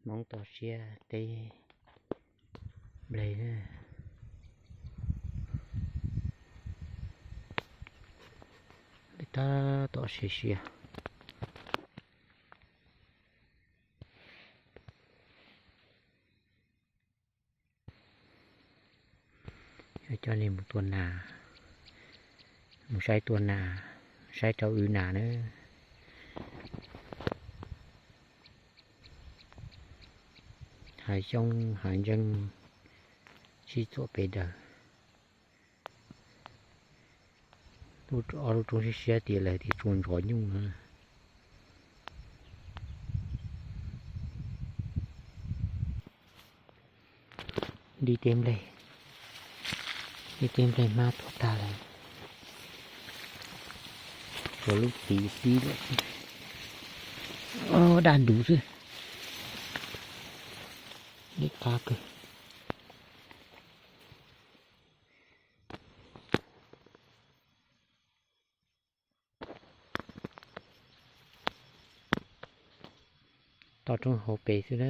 Hmoob toj siab teb nplej na. Nplej tab tom siav siav. Coj nej mus tua nas, mus saib tua nas, saib rau wb nas na. Hav xyoob hav ntseeb sib txuam pes daws. Ob lub roob siab siab tias lawv tias tsuas ntxov nyuj na. Dib tej nplej, dib tej nplej hmab tuag tag lawm. Tshuav lub txiv pib lawm xwb. Daj ntuv xwb. Dib qab kawg. Toj roob hauv pes xwb na.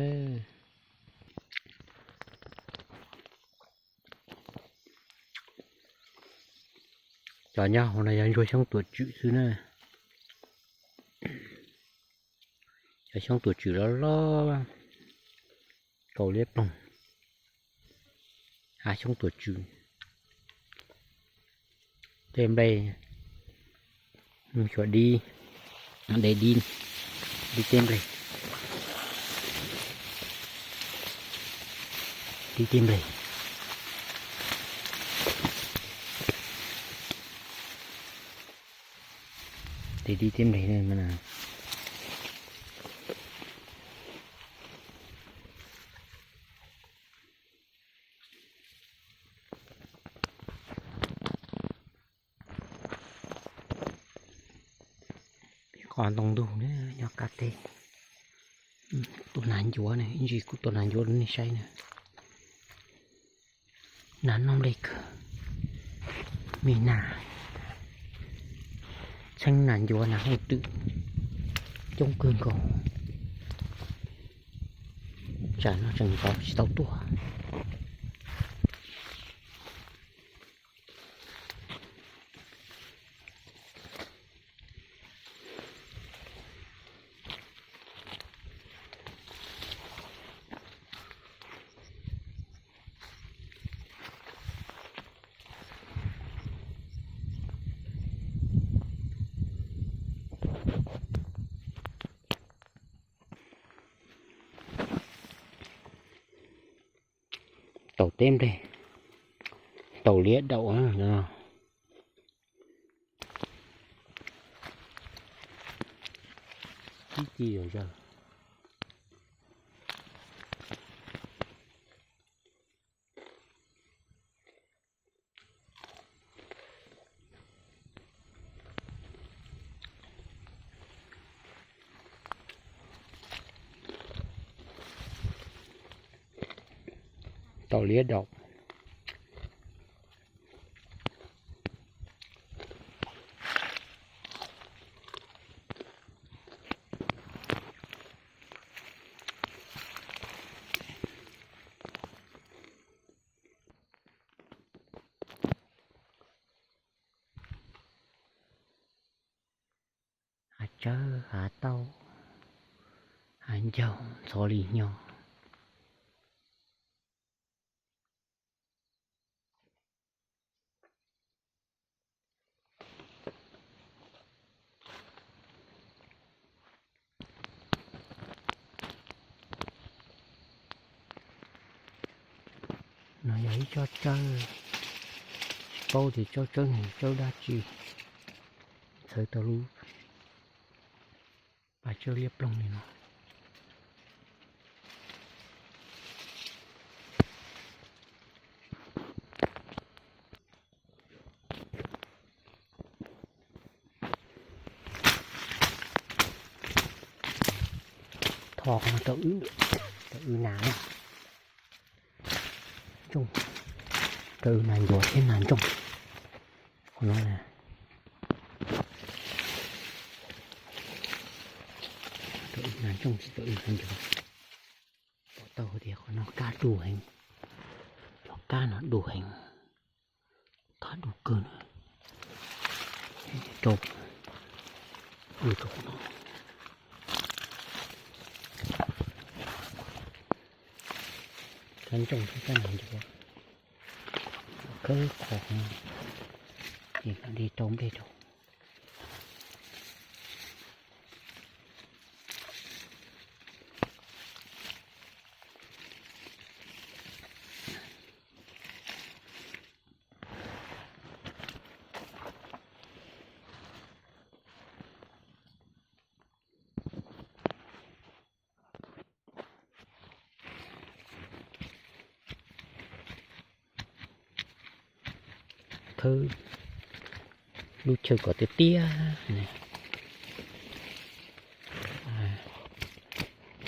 Cov nyob hauv no yog ntsuag xyoob tuam tswm xwb na. Cov xyoob tuam tswm loj loj, kaus liab ploog, hav xyoob tuam tswm. Tej nplej mus xyuas dib, de dib, dib tej nplej, dib tej nplej, de dib tej nplej na. Qos ntoo ntug na, nyob qab teb. Tua nas ncuav na, ib ntsis kuv tua nas ncuav rau nej saib na. Nas noj nplej kawg, me nas, txheeb nas ncuav nas hauj twm coob kawg nkaus. Tsam no tseem ntxov tsis tau tuaj. Taus teb nplej, taus liab daum. Tib ci yam zaws. Taus liab daum. Hav tsawb hav tauj, hav ncaug ntxhov li hnyo. No yog ib tsob tsawb, tsis paub tias tsob tsawb ne tsawb dab tsi, txhawv tau lub pas tsawb liab ploog li no. Tho qhov no rau wb, rau wb nas na. Rau wb nas ncuav thiab nas ntsooj. Qhov no na, rau wb nas ntsooj tsis rau wb nas ncuav. Tau tias qhov no kab du heev, cov kab no du heev, kab du kawg na. Rau, rau qhov no, kab ntsooj thiab kab nas ncuav, khawb qhov no, ces mam li rau nplej rau. Khawb lub chaw kom tiaj tiaj ne,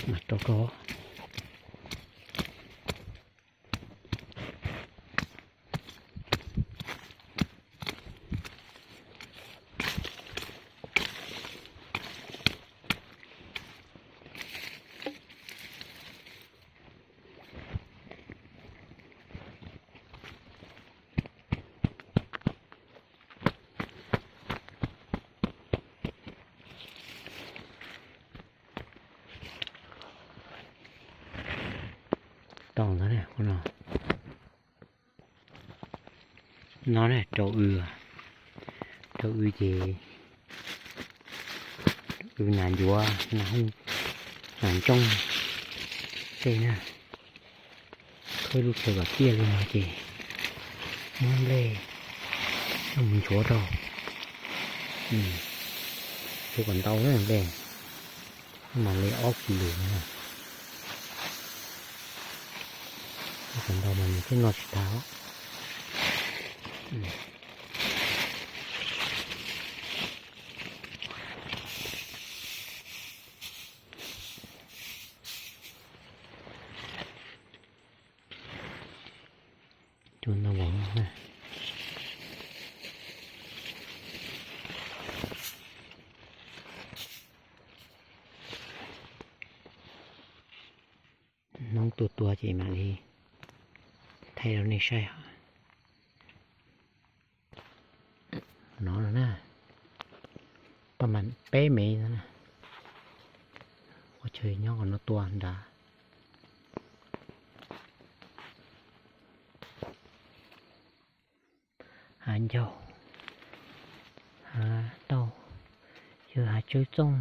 mas rau rau. Tau ntawd na, no na rau w, rau w ces w nas ncuav, nas hooj, nas ntsooj tej na. Khawb lub chaw kom tiaj li no ces muab nplej coj mus nchuav rau, nchuav kom ntau na nplej, mas li ob kis lus na. Nchuav kom ntau mas nws thiaj noj tsis tag. Cua ntau vauv na. Hnub tuaj tua ces mam li thaij rau nej saib. No na, tau mas peb mev no na. Ua chaw nyob qhov no tua nrad. Hav ncaug, hav tauj, yog hav tsawb txooj.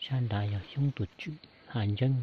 Sab nrad yog xyoob tus tswm, hav ntseeb.